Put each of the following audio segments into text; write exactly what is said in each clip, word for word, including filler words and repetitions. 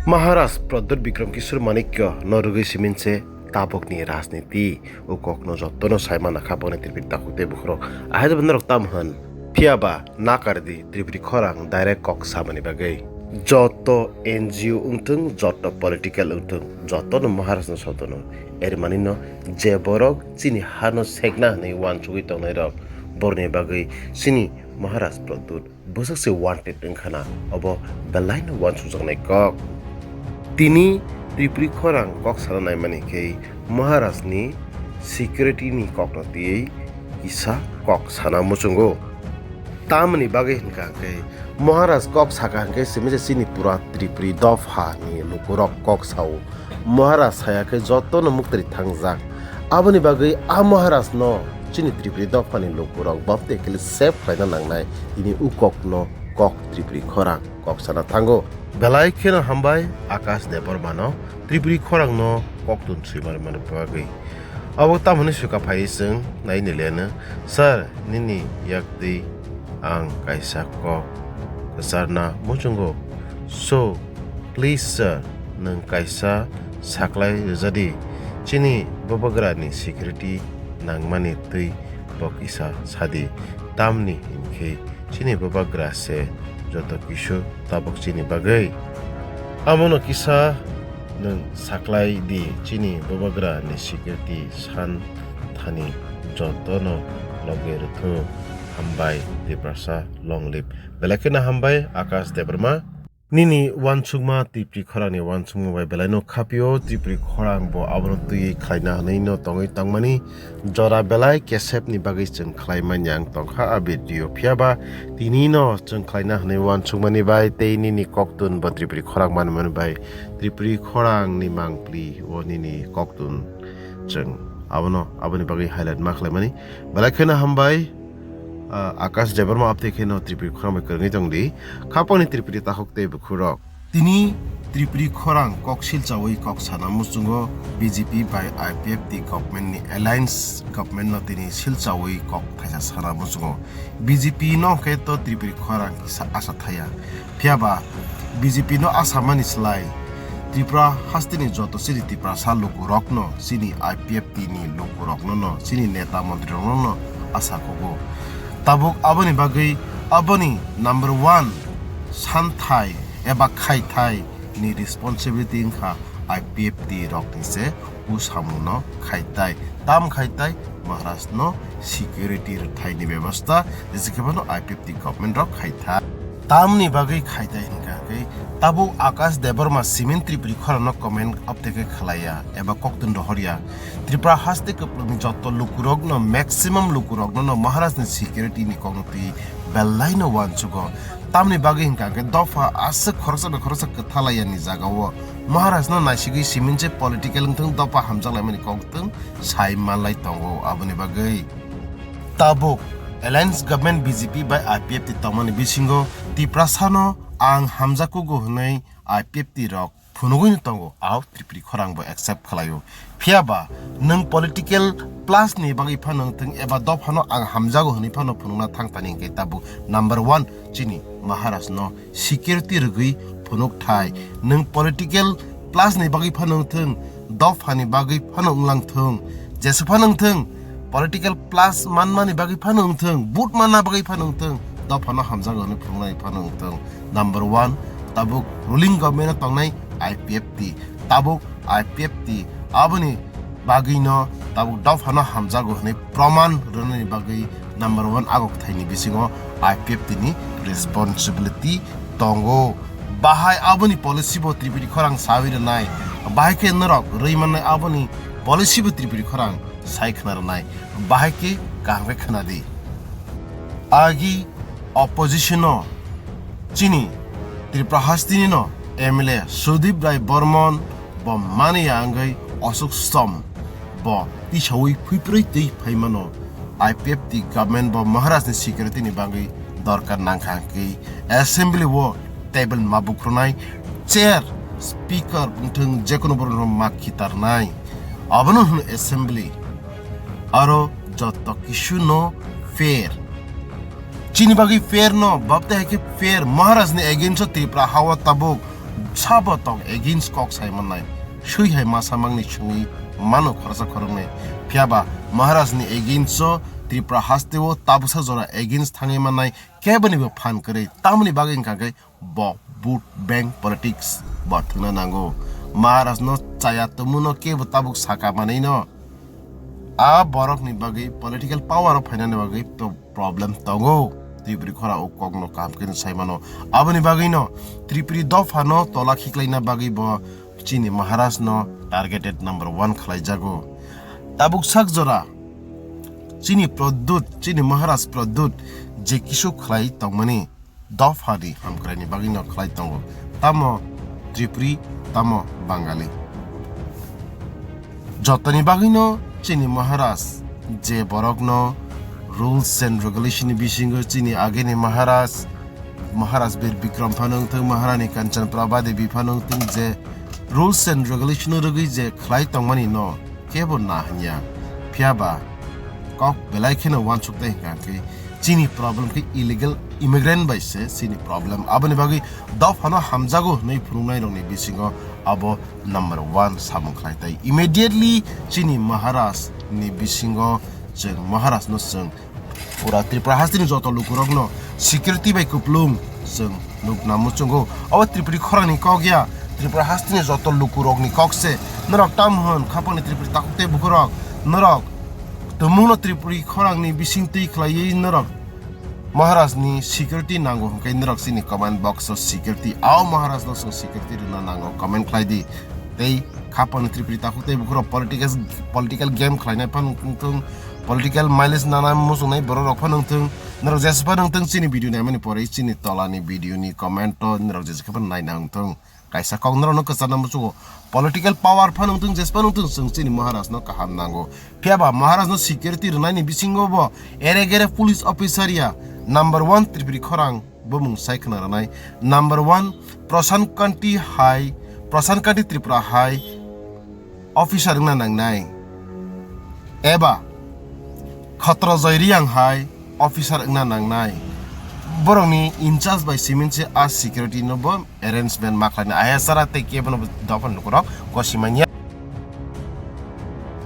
Maharaj Pradyut Bikram Kishore Manikya no rwgwi simin se tabukni rajniti o kokno jotono saimana kha boni Tripuri takhuk tei bukhurok. Ahai norok tam hwn. Phiyaba nakardi Tripuri khorang direct kok samani bagwi. Joto N G O wngthung, joto political wngthung, jotono Maharajno sotono. Ermanino je borok chini hano sekna hwnwi uansugwi tongnairok borni bagwi chini Maharaj Pradyut bwswk se wanted wngkhana, obo belaino uansukjaknai kok. Tini Tripuri khorang kok sana naimani khe Maharajni security ni kokno twiwi kisa kok sana muchungo. Tamoni bagwi hwnkha khe Maharaj kok saka hwnkhe simi se chini pura Tripuri dopha ni lukurok kok sao. Maharaj saya khe jotono muktri thangjak. Aboni bagwi a Maharaj no chini Tripuri dopha ni lukurok bapte kele save khlaina nangnai. Tini u kokno kok Tripuri khorang kok sana thango. Belai kheno hambai Akash Debbarma no Tripuri khorang no koktun swimar mani bagwi. Abo tamoni suka phai chwng nai ni leno, "Sir, nini yak twi ang kaisa kok kwcharna muchungo. So, please sir, nwng kaisa saklai rwjadi. Chini bubagrani security nangmani twi bo kisa sadi. Tamni hinkhe chini bubagra se joto kisu tabuk chini bagwi. Amono kisa nwng saklai di, chini bubagra ni security san thani jotono loge rwthu. Hambai Tiprasa, long live." Belai kheno hambai Akash Debbarma. Nini uansukma Tripuri khorangni uansukma bai belaino khapio, Tripuri khorang bo abono twiwi khlaina hwnwi no tongwi tongmani. Jora belai kesepni bagwi chwng khlai manya wng tongkha a video. Phiyaba tini no chwng khlaina hwnwi uansukmani bai tei nini koktun bo Tripuri khorang manmani bai Tripuri khorangni mangpli o nini koktun chwng abono aboni bagwi highlight ma khlaimani. Belai kheno hambai, ah, Akash Debbarma, aptwi kheno Tripuri khorang bai kwrwngwi tongdi. Khapangni Tripuri takhuk tei bukhurok. Tini Tripuri khorang kok silchawi kok sana muchungo B J P bai I P F T government ni alliance government no tini silchawi kok thaisa sana muchungo. B J P no khe to Tripuri khorang kisa asa thaya. Phiyaba B J P no asa mani slai Tripura hasteni joto chini Tiprasa lukurokno, chini I P F T ni lukurokno no, chini neta montrirokno no asa kugo. Tabuk aboni bagwi aboni number one santhai eba khaithai ni responsibility wngkha I P F T rokni se o samungno khaitai. Tam khaitai Maharaj no security rwthaini bebosta jesa khe phano I P F T government rok khaithai. Tamni bagwi khaitai hwnkha khe tabuk Akash Debbarma simin Tripuri khorang no comment update khe khlaiya eba koktun rohorya. Tripura haste kwplwngni joto lukurokno, maximum lukurokno no Maharaj ni security ni kokno twi belai no uansugo. Tamni bagwi hwnkha khe dopha aswk khoroksa bai khoroksa kwthalaiya ni jagao Maharaj no naisigwi simin se political wngthung, dopha hamjak laimani kok wngthung sai manlai tongo. Aboni bagwi tabuk alliance government B J P bai I P F T tongmani bisingo Tiprasa no ang hamjakugo hwnwi I P F T rok phunugwi no tongo, au Tripuri khorang bo accept khlaio. Phiyaba nwng political plus ni bagwi phano wngthung eba dophano ang hamjago hwnwi phano phunukna thang thani hwnkhe tabuk number one chini Maharaj no security rwgwi phunuk thai. Nwng political plus ni bagwi phano wngthung, dophani bagwi phano wnglang thung, jesa phano wngthung, political plus manmani bagwi phano wngthung, vote manna bagwi phano wngthung, dophano hamjago hwnwi phunuknai phano wngthung. Number one, tabuk ruling government o tongnai I P F T, tabuk I P F T aboni bagwino tabuk dophano hamjago hwnwi proman rwnani bagwi number one agok thaini bisingo I P F T ni responsibility tongo. Bahai aboni policy bo Tripuri khorang sawi rwnai, bahai khe norok rwi mannai aboni policy bo Tripuri khorang sai khna rwnai, bahai khe kaham khe khna di. Agi opposition no chini Tripura hasteni no M L A Sudip Rai Bormon bo mani ya wngwi Ashok Stom bo tisawi phuiprwi twi phaimano. I P F T government bo Maharaj ni security ni bagwi dorkar nangkha hwnkhe assembly o table ma bukhronai, chair, speaker wngthung jekono borok no ma khitarnai, abono hwn assembly. Aro joto kisu no fair. Chini bagwi fair no, bapte hai khe fair. Maharaj ni against o Tripura hawa tabuk Sabo tong against kok sai mannai, sui hai masa mangni sungwi mano khoroksa khoroknwi. Phiya ba Maharaj ni against o Tripura haste o tabuksa jora against thangwi mannai kebo ni bo phan kwrwi. Tamoni bagwi wngkha khe bo vote bank politics bo thwngna nango. Maharaj no chaya tongmung no kebo tabuk saka manwi no. A borok ni bagwi political power o phainani bagwi to problem tongo. Tripuri khora o kok no kaham khe sai mano. Aboni bagwi no Tripuri dopha no tola khiklaina bagwi bo chini Maharaj no targeted number one khlai jago. Tabuk sak jora chini Pradyut, chini Maharaj Pradyut je kisu khlai tongmani dopha ni hamkrai ni bagwi no khlai tongo. Tamo Tripuri, tamo Bangali. Jotoni bagwi no chini Maharaj je borok no rules and regulation ni bisingo chini ageni Maharaj, Maharaj Bir Bikram phano wngthung, Maharani Kanchan Prabha Devi phano wngthung je rules and regulation no rwgwi je khlai tongmani no kebo na hanya. Phiya ba kok belai kheno uansuk tei hwnkha khe chini problem khe illegal immigrant bai se chini problem. Aboni bagwi dophano hamjago hwnwi phunuknai rokni bisingo abo number one samung khlai tai. Immediately chini Maharaj ni bisingo chwng Maharaj no chwng pura Tripura hasteni joto lukurokno security bai kuplung chwng nukna muchungo. Abo Tripuri khorangni kok ya, Tripura hasteni joto lukurokni kok se. Norok tam hwn khapangni Tripuri takhuk tei bukhurok, norok tumungno Tripuri khorangni bising twi khlaiwi norok Maharaj ni security nango hwnkhe norok chini comment box o security, ao Maharaj no chwng security rwna nango, comment khlai di. Tei khapangni Tripuri takhuk tei bukhurok political, political game khlainai phano wngthung, political mileage nana muchungnai borok rok phano wngthung, norok jesa phano wngthung chini video naimani pore chini tola ni video ni comment o norok jesa khe phano naina wngthung. Kaisa kok norokno kwcharna muchungo. Political power phano wngthung, jesphano wngthung, chwng chini Maharaj no kaham nango. Phiya ba Maharaj no security rwnai ni bisingo bo ere gere police officer ya number one Tripuri khorang bumung sai khna rwnai. Number one Prasant Kanti hai, Prasant Kanti Tripura hai officer wngna nangnai. Eba Khotro Joy Reang hai officer wngna nangnai. Borokni in charge bai simi se a security no bo arrangement ma khlainai. Ayasara tei kebo no dophani lukurok gosi manya.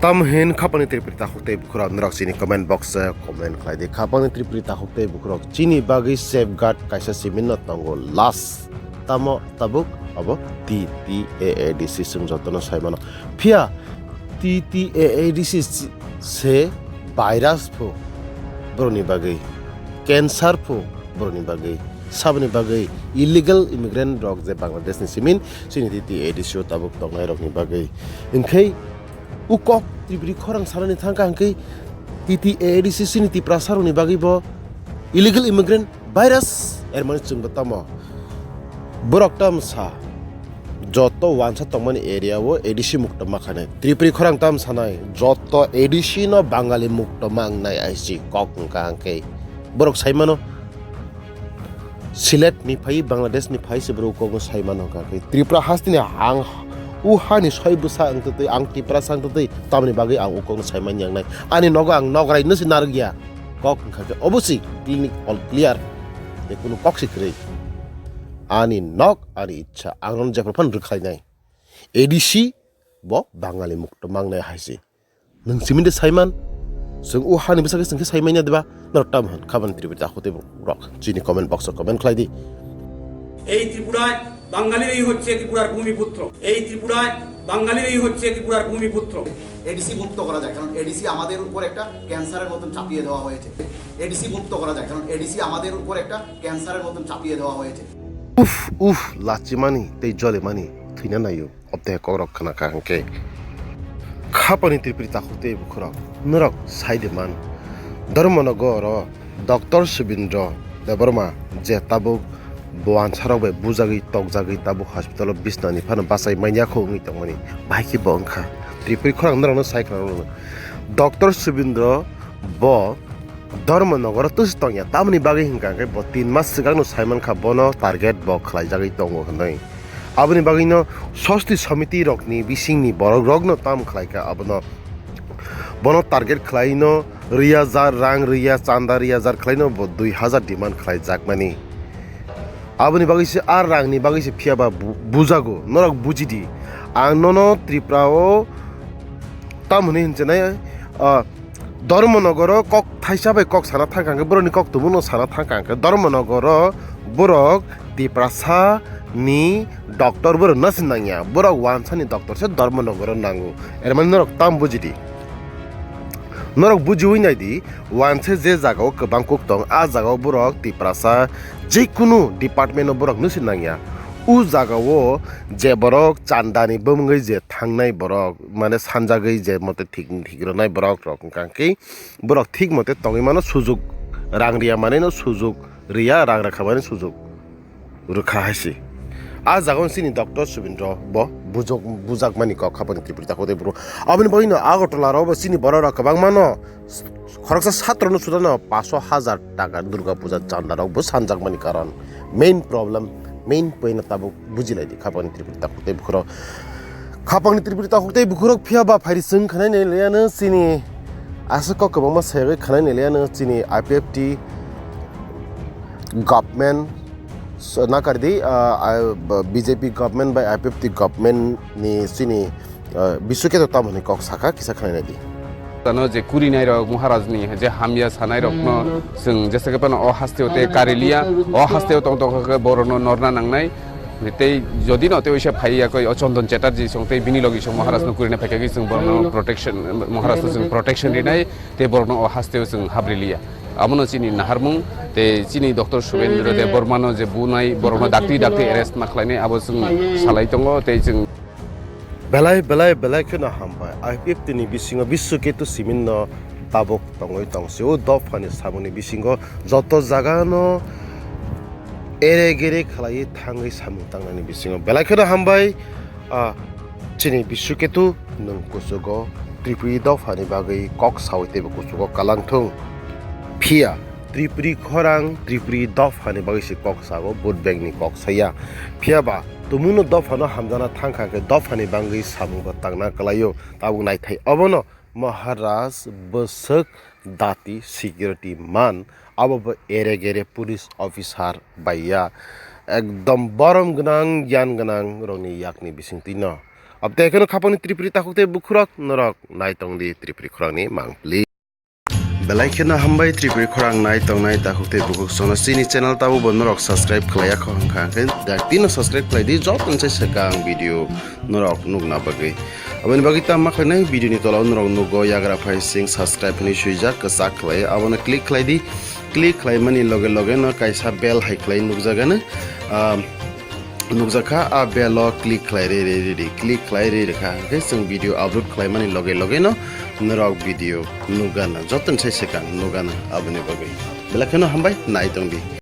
Tam hin khapangni Tripuri takhuk tei bukhurok norok chini comment box o comment khlai di. Khapangni Tripuri takhuk tei bukhurok chini bagwi safeguard kaisa simi no tongo last. Tamo tabuk abo T T A A D C chwng jotono sai mano. Phiya T T A A D C se virus phu borokni bagwi, cancer phu borokni bagwi, saboni bagwi illegal immigrant rok je Bangladesh ni simin chini T T A A D C o tabuk tongnai rokni bagwi. Hwnkhe u kok Tripuri khorang sanani thangkha hwnkhe T T A A D C chini Tiprasa rokni bagwi bo illegal immigrant virus, er mani chwngbo tamo. Borok tamo sa, joto wansa tongmani area o A D C mukto ma khainai. Tripuri khorang tamo sanai, joto A D C no Bangali mukto ma wngnai I C kok wngkha hwnkhe. Borok sai mano, Sylhet ni phai, Bangladesh ni phai se borok kok no sai mano hwnkha khe. Tripura hasteni ang u hani soi bwsa wngtwi twi, ang Tiprasa wngtwi twi, tamoni bagwi ang u kok no sai manya wngnai. Ani nogo ang nograi no se narwk ya. Kok wngkha khe obviously clinic all clear. Tei kunu kok se kwrwi. Ani nok, ani ichha, ang nono jephru phano rwkhlainai. A D C bo Bangali mukto mangnai hai se. Nwng simi de saiman? Chwng o hani bwsa khe chwng khe saimanya diba? Norok tamo hwn khabani Tripuri takhuk tei rok chini comment box o comment khlai di. এই ত্রিপুরায় বাঙালির এই হচ্ছে ত্রিপুরার ভূমিপুত্র। এই ত্রিপুরায় বাঙালির এই হচ্ছে ত্রিপুরার ভূমিপুত্র। এডিসি মুক্ত করা যায়, কারণ এডিসি আমাদের উপর একটা ক্যান্সারের মতন চাপিয়ে দেওয়া হয়েছে। এডিসি মুক্ত করা যায়, কারণ এডিসি আমাদের উপর একটা ক্যান্সারের মতন চাপিয়ে দেওয়া হয়েছে। Uf, uf, lachimani tei jolimani thwina naio. Obte kokrok khna kha hwnkhe. Khapani Tripuri takhuk tei bukhurok, norok sai de man. Dharmanagar o Doctor Subindra Debbarma je tabuk buan sarok bai bujagwi tokjagwi tabuk hospital o bisnani phano bachai manya kho wngwi tongmani. Bahai khe bo wngkha. Tripuri khorang norokno sai khna rwno. Doctor Subindra bo Dharmanagar o twswi tongya, tamoni bagwi hwnkha hwnkhe bo tin mas swkangno saimankha bono target bo khlaijagwi tongo hwnwi. Aboni bagwino sosti somiti rokni bisingni borok rokno tam khlaikha abono. Bono target khlaino rwi hajar rang rwya, chanda rwi hajar khlaino bo dui hajar demand khlaijakmani. Aboni bagwi se, a rangni bagwi se phiya ba bu-, bujago. Norok buji di. Ang nono Tripura o tam hwnwi hwn chinai, ah, Dharmanagar o kok thaisa bai kok sana thang kha hwnkhe, borokni kok tubun no sana thang kha hwnkhe, Dharmanagar o borok Tiprasa ni doctor borok no sin nangya. Borok wansa ni doctor se Dharmanagar o nango. Er mani norok tam buji di. Norok bujiwi nai di, wansa je jaga o kwbang kok tong, a jaga o borok Tiprasa jekunu department o borok no sin nangya. O jaga o je borok chandani bumungwi je thangnai borok, mane sanjagwi je mote thik, thik rwnai borok rok wngkha khe, borok thik mote tongwi mano, sujuk rang riya manwi no sujuk riya, rang rwkha manwi sujuk rwkha hai se. A jaga o chini doctor Subindro bo bujok, bujakmani kok khapani Tripuri takhuk tei bukhuk. Aboni bagwi no Agartala rok bo chini borok rok kwbangma no khoroksa satro no sudano paso hajar taka Durga Puja chanda rok bo sanjakmani karon, main problem, main point no tabuk bujilai di khapangni Tripuri takhuk tei bukhuk rok. Khapangni Tripuri takhuk tei bukhuk rok phiya ba phairi chwng khwnai nai liya no chini aswk kok kwbangma sayagwi khwnai nai liya no chini I P F T government, so, nakar di, ah, ah, B J P government bai I P F T government ni chini, ah, Biswaketu tamo hwnwi kok sakha, kisa khwnai nai di. Tano je kurinai rok Maharaj ni je hamya sanai rok no chwng jesa khe phano o haste o te kariliya, o haste o tong tong khe borok no norna nangnai. Tei jodi no tei oisa phai ya koi o Chondon Chatterjee song tei bini logi song Maharaj no kurina phaikha khe chwng borok no protection, Maharaj no chwng protection rinai tei borok no o haste o chwng habriliya. Abono chini naharmung tei chini Doctor Subendra Debbarma no je bunai borok no dakti dakti arrest ma khlainai abo chwng salai tongo tei chwng Belai, belai, belai kheno hambai. I P F T ni bisingo Biswaketu Simin no tabuk tongwi tong se. O dophani samungni bisingo joto jaga no ere gere khlaiwi thangwi samung tangnani bisingo belai kheno hambai. Ah, chini Biswaketu nwng kuchugo Tripuri dophani bagwi kok sawi teibo kuchugo kalang thung. Phiya Tripuri khorang, Tripuri dophani bagwi se kok sago, vote bank ni kok saya. Phiya ba tumungno dophano hamjana thang kha khe dophani bangwi samung bo tangna kwlaio. Tabuk naithai obono Maharaj bwswk dati security man, abo bo ere gere police officer bai ya. Ekdom borom gwnang, giyan gwnang rokni yakni bisingtwi no. Abtei kheno khapangni Tripuri takhuk tei bukhurok norok nai tong di Tripuri khorangni mangpli. Belai kheno hambai Tripuri khorang nai tongnai takhuk tei bukhuk sono chini channel tabuk bo norok subscribe khlaiya kho hwnkha hwnkhe dakti no subscribe khlai di joto ni sai swkang video norok nukna bagwi. Aboni bagwi tamo ma khlainai video ni tola o norok nugo yagra phai sing subscribe hinwi swijak kwchak khlai abono click khlai di, click khlai mani loge loge no kaisa bell hai khlai nukjagano. Ah, nukjakha, a bell o click khlai ri ri ri ri, click khlai ri rikha, hwnkhe chwng video upload khlaimani loge loge no norok video nukgana, joto ni sai swkang nukgana aboni bagwi. Belai kheno hambai, nai tong di.